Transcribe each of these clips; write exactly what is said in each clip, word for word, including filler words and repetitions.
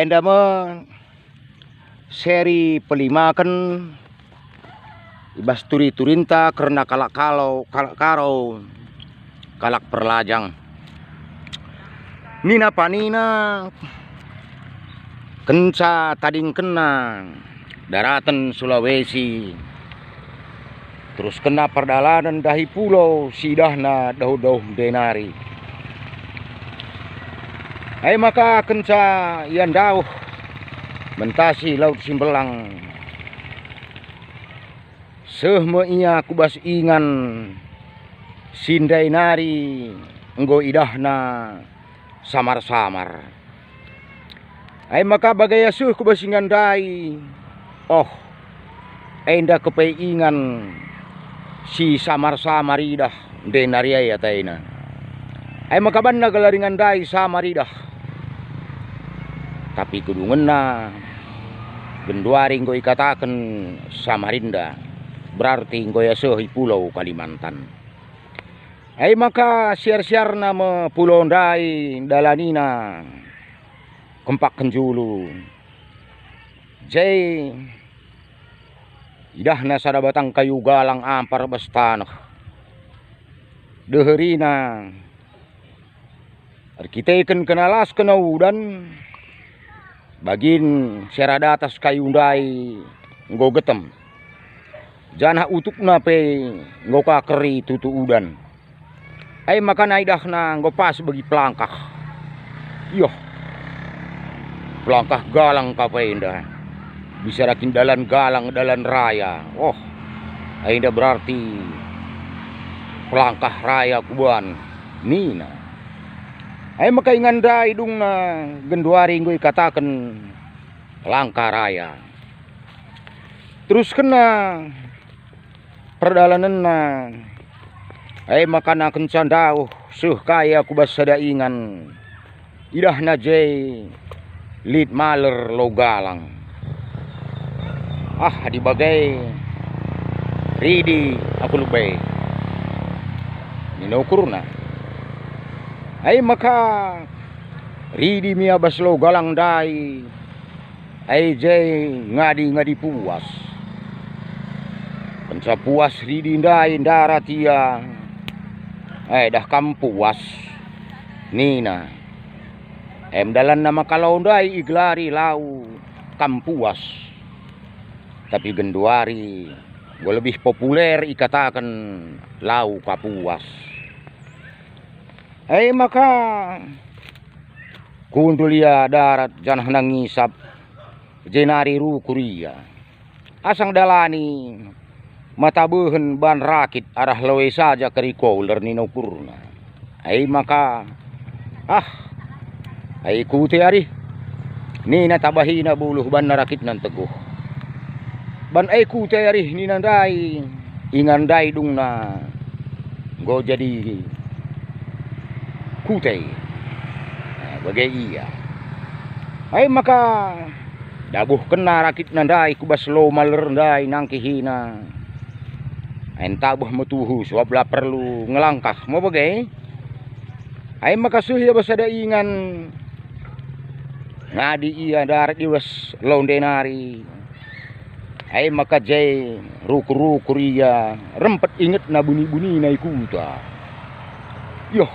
Enda me seri pelimaken i bas turi-turinta kerna kalak Kalo, kalak Karo, kalak Perlajang. Nina panina, kenca tadingkenna daraten Sulawesi, teruskenna perdalanen ndahi pulau si idahna dauh-dauh ndai nari. E maka kenca ia ndauh mentasi Laut Simbelang, seh me ia ku bas ingan si ndai nari enggo idahna samar-samar. Ai maka bage ia seh ku bas ingan ndai. Oh, enda kepe ingan si samar-samar idah ndai nari ai atena. Ai maka banna gelar ingan ndai samar idah. Tapi kedungenna genduari enggo ikataken Samarinda, berarti enggo ia seh i pulau Kalimantan. Ai maka siar-siarna me pulau ndai dalanina kempak kenjulu. Je idahna sada batang kayu galang ampar bas taneh. Deherina erkiteken kena las kena udan, bagin sera datas kayu ndai enggo getem, janah utukna pe enggo ka keri tutu udan. Ai maka idahna enggo pas bagi pelangkah. Yoh, pelangkah galang ka pe enda. Bisara kin dalan galang, dalan raya. Oh, enda berarti pelangkah raya kuban, nina. Ai maka ingan ndai dungna genduari enggo ikataken pelangkah raya. Teruskenna perdalanenna. Ai maka kenca ndauh seh ka ia ku bas sada ingan, idahna je lit maler lau galang. Ah, adi bage ridi aku lebe, nina ukurna. Ai maka ridi me ia bas lau galang ndai. Ai je ngadi-ngadi puas. Kenca puas ridi ndai ndarat ia. Eh, dah kam puas, nina. Em dalanna maka lau ndai igelari lau kam puas. Tapi genduari enggo lebih populer ikataken lau ka puas. Ai maka kundul ia darat janah nangisap, jenari rukur ia. Asang dalani mata behen ban rakit arah lawei saja keri koler nina ukurna. Ai maka, ah, ai kute arih, nina tabahina buluh banna rakitna nteguh. Ban ai kute arih nina ndai, ingan ndai dungna enggo jadi kute. Eh, bage ia. Ai maka dabuhkenna rakitna ndai ku bas lau maler ndai nangkihina. Ai ntabeh me tuhu, sabap la perlu ngelangkah me bage. Ai maka seh ia bas sada ingan, ngadi ia ndarat i bas lau ndai nari. Ai maka je rukur-rukur ia, rempet ingetna buni-bunina i kuta. Yoh,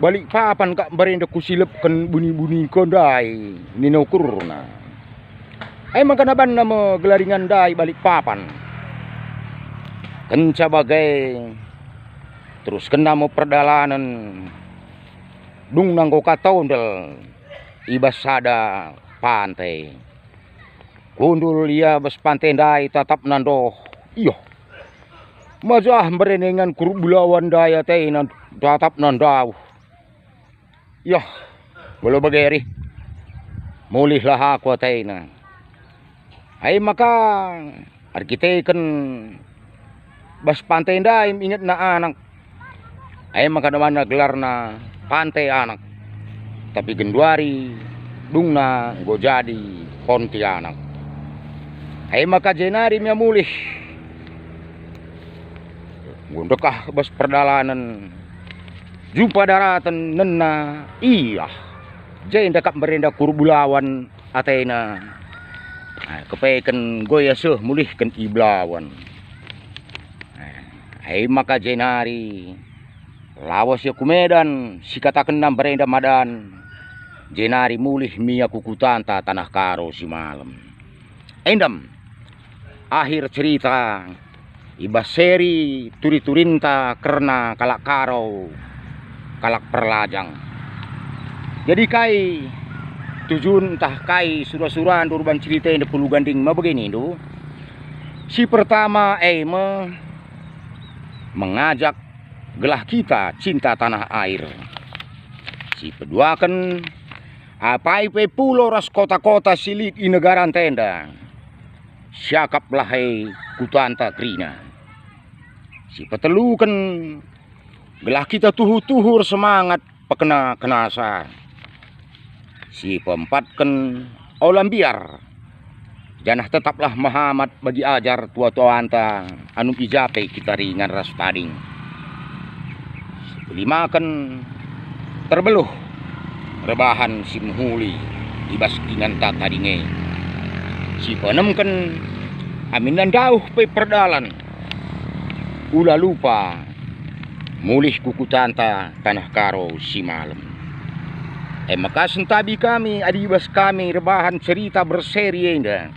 Balikpapan kap mbarenda kusilepken buni-buningku ndai, nina ukurna. Ai maka banna me gelar ingan ndai Balikpapan. Kenca bage, teruskenna me perdalanen. Dungna enggo ka tondel i bas sada pante. Kundul ia bas pante ndai tatapna ndoh. Iyoh. Majah mbarenda ingan kuruk bulawan ndai atena tatapna ndauh. Iyoh, bolo bage rih. Mulihlah aku atena. Ai maka erkiteken bas pante ndai ingetna anak. Ai maka banna gelarna Pante Anak. Tapi genduari dungna enggo jadi Pontianak. Ai maka jenari me ia mulih. Enggo ndekah bas perdalanen, jumpa daraten nena ia. Jenda kap mberenda Kurbulawan atena. Ah, kepeken enggo ia seh mulihken i Belawan. Ah, ai maka jenari lawes ia ku Medan, sikatakenna mberenda Madan, jenari mulih me ia ku kutanta Tanah Karo si malem. Endam, akhir cerita i bas seri turi-turinta kerna kalak Karo, kalak perlajang. Jadi kai tujun ntah kai sura-surandu erban cerita enda Pulu Ganding me bage nindu? Si pertama e me mengajak gelah kita cinta tanah air. Si peduaken, apai pe pulau ras kota-kota si lit i negaranta enda, siakaplah e kutanta kerina. Si peteluken, gelah kita tuhu-tuhu ersemangat pekena-kenasa. Si peempatken, ola mbiar, janah tetaplah mehamat bagi ajar tua-tuanta, anup i ja pe kita ringan ras tading. Si pelimaken, terbeluh erbahan si mehuli i bas inganta tading e. Si peenemken, aminna ndauh pe perdalan, ula lupa mulih ku kutanta Tanah Karo si malem. E maka sentabi kami adi i bas kami erbahan cerita berseri enda.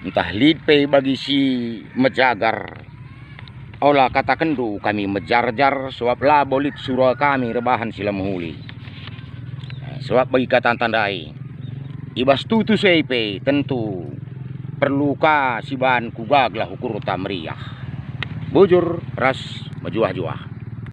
Ntah lit pe bagi si mejagar, ola katakenndu kami mejarjar, sabap labo lit sura kami erbahan si la mehuli. Sabap bagi katanta ndai, i bas tutus e pe tentu perlu ka si banci kuga gelah ukurta meriah, bujur ras mejuah-juah.